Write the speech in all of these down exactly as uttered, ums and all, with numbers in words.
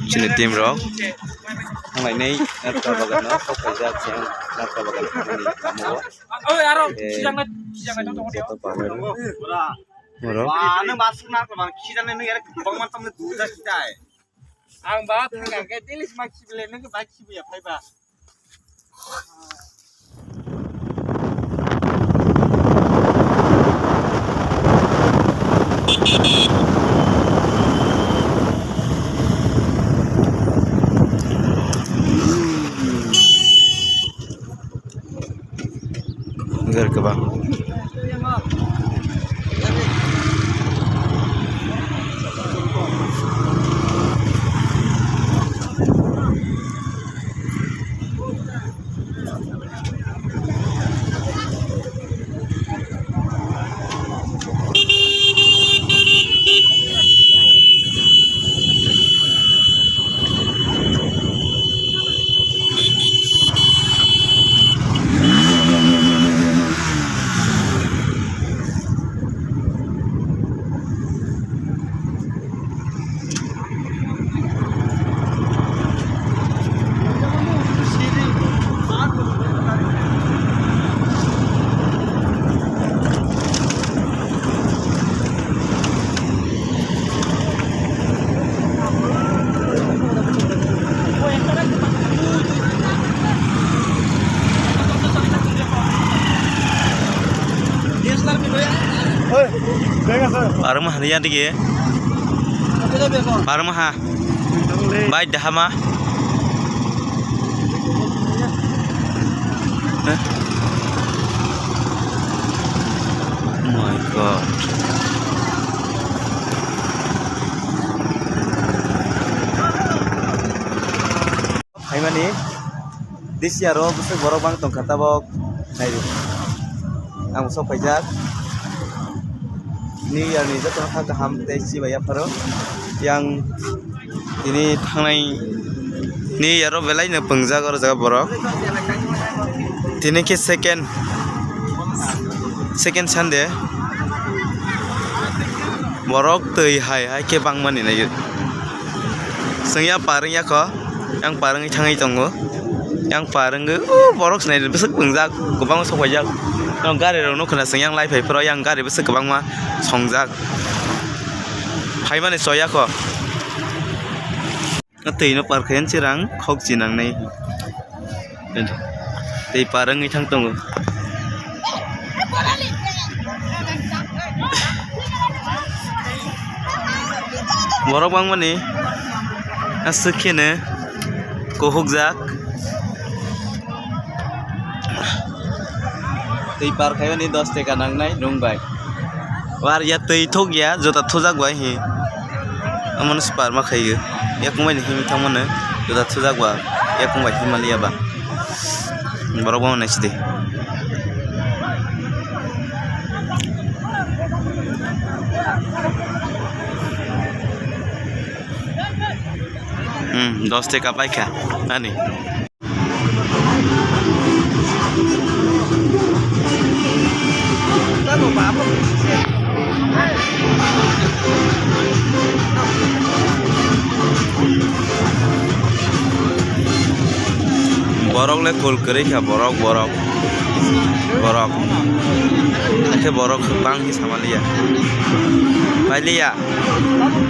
Chini team rok thanglainai narkha bagan no sok paijak, narkha bagan thanglainai tamo. Oi, aro, eh, kijang na, kijang na, joto pano. Oro. Ba, nang ba suk na ko ba, kijang na nang yare bang man tam na du da kitai. Ang ba thang ka ke dilis ma kibile nang ba kibi ya phai ba. Gar kebang. Parma hanya digi. Parma ha. Bai dahama. Oh my God. Phaimani D C R o bwswk borok bang tongkha tabok. Nai di. Ang sok phaijak. New Year ni joto no kha kaham tei chibai yapharo. Yang tini thangnai New Year o belai no pwngjak oro jaga borok. Tini khe second, second Sunday. Borok twi hai hai khe bangmani nai. Chwng ya par wngya kho. Yang par wngwi thangwi tongo. Yang par wngwi, o borok sinai bwswk pwngjak, kwbangma sok paijak. Yang gari rok nukho na chwng yang lai phai phuru yang gari bwswk kwbangma songjak. Phaimani choya kho. Twi no par khe chirang khok chinang nai. Tei par wngwi thang tongo. Borok bangmani aswk kheno kuhukjak. Twi par khaimani dos taka nangnai nwng bai. War ya twi thok ya, jota thujak bai hi. Omono se par ma khaio. Yakung bai ni himwi thangmano, jota thujak ba, yakung bai himma liya ba. Borok bo naisidi. Hmm, dos taka paikha, ani. Borok le kol kwrwi kha, borok, borok, borok. Khe borok bang hi samaliya. Pailiya.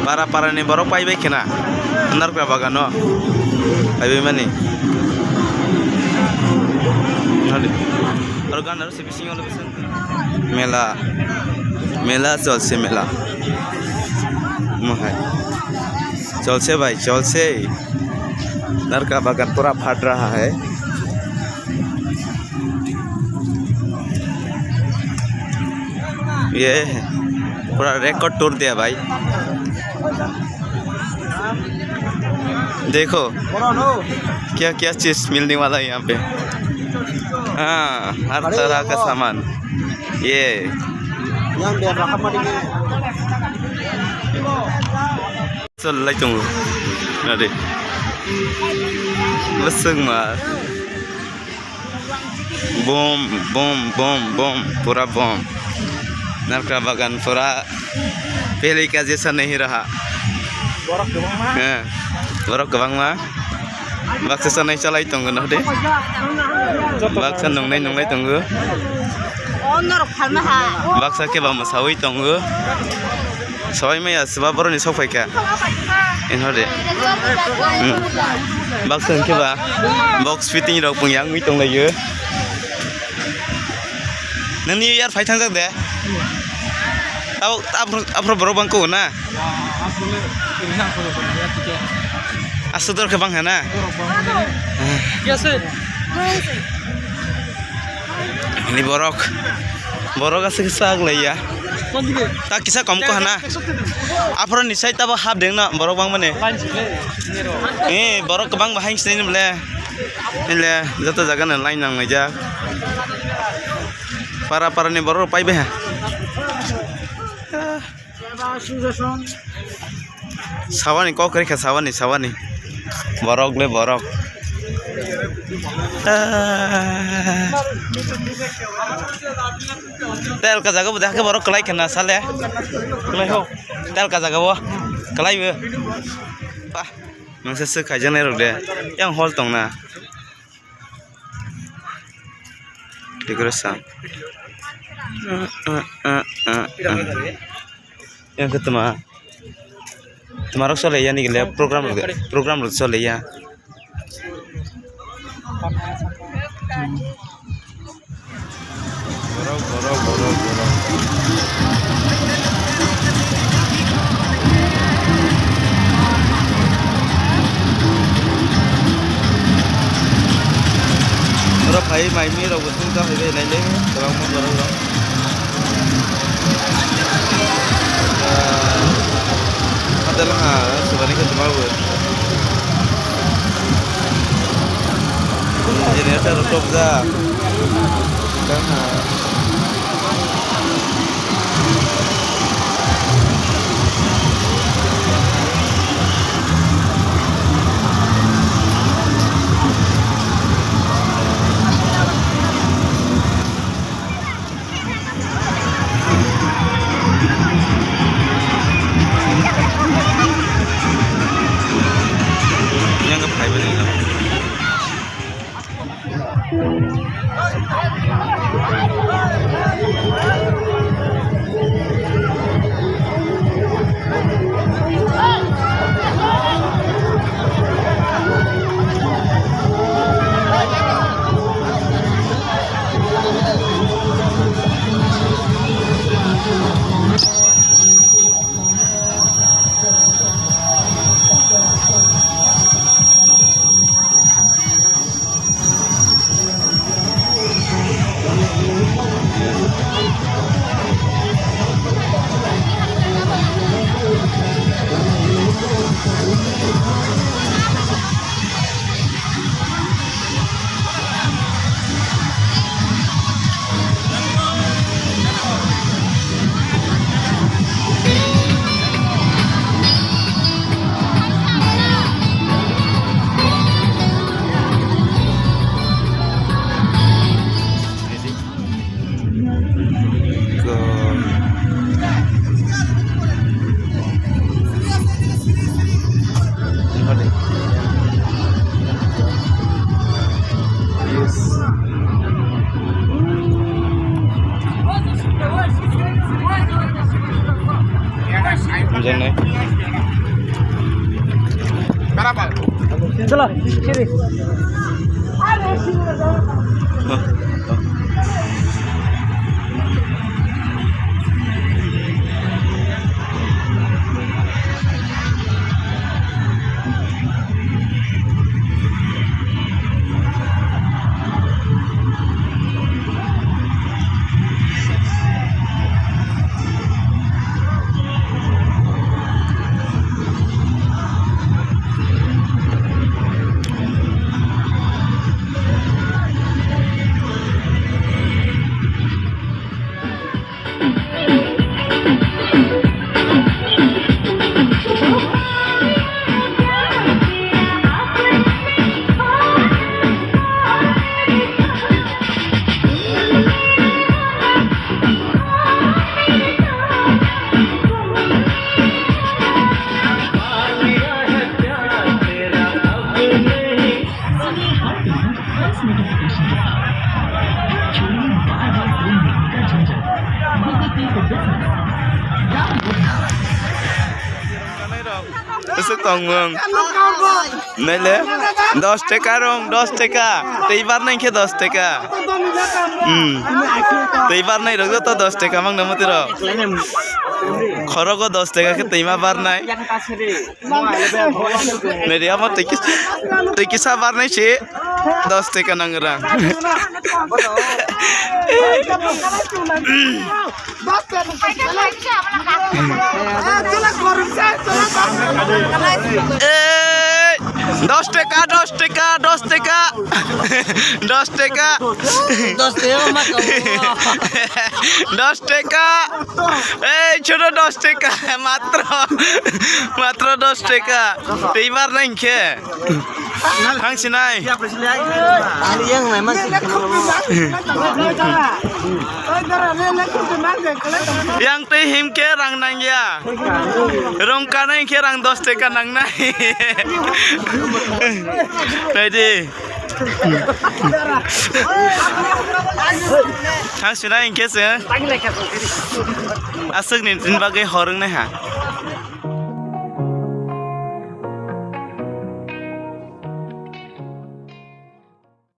Para para ni borok paibai khena. Narkra bagano. Paibai mani. Aro gan aro se bising olo bising. Mela. Mela cholse mela. Mohai. Cholse bhai, cholse. Narka bagan pura phat raha hai. ये पूरा रिकॉर्ड तोड़ दिया भाई। देखो क्या क्या चीज मिलने वाला है यहाँ पे। हाँ, हर तरह का सामान। ये Chol lai tongo. Nade. Bwswkma. Bom, bom, bom, bom, pura bom. Narka bagan pura peli kaje sanai hiraha. Borok kwbangma. Eh, borok kwbangma. Baksa sanai chalai tongo, noh de. Baksa nungnai nunglai tongo. O norok phalma ha. Baksa keba mwsawi tongo. Sawai maya swba boroni sok phaikha. Inhode. Hmm. Baksa hwnkhe ba box fitting rok pung yang wi tonglaio. Nang New Year phai thangjak de? Abo, aphro, aphro borok bang ko na? Aswk dor khe bang hana? Ni borok, borok aswk khe sak laiya. Ta kisa kom ko hana. Aphro ni side tabo hap deng na borok bang mane. Eh, borok kwbang bahai sini bole. Ele joto jaga na line nang laijak. Para para ni borok pai beha. Sawani kok rikha, sawani, sawani. Borok le borok. Ah. Tel ka jaga bo dak borok kwlai khna sale. Kwlai ho. Tel ka jaga bo. Kwlai bo. Bah. Nang se se khaijak nai rok de. Yang hall tong na. Decoration. Yang ke tuma. Tuma rok sole ya ni gele program rok, program rok sole ya. Borok, borok, borok, borok. Oro phai mai mi rok bo tungta phai bai nai le kwbangma borok rok. Adal ha subani khe tuma bo. Generator rok topjak. Tang ha. Yang ke phai bani. Hamjaknai. Chalo, sini. Notification के साथ। छोड़िए बार-बार फोन देखने का झंझट। Google Pay for Business। Download now। Aswk tongmung. Naile, dos taka rong, dos taka. Tei barnai khe dos taka. Hmm. Tei barnai rok joto dos taka mang nang mati rok. Khorogo dos taka khe tei ma barnai. Nai de amo tei kis-, tei kisa barnai se dos taka nang rang. Ei, dos taka, dos taka, dos taka. Dos taka. Dos taka, ma kau. Dos taka. Ei, choro dos taka. Matro. Matro dos taka. Tei barnai khe. Thang sinai. Yang tei him khe rang nangya. Rong kanai khe rang dos taka nangnai. Naidi. Thang sinai hingkhe se. Aswk ni din bagwi hor wngnai ha.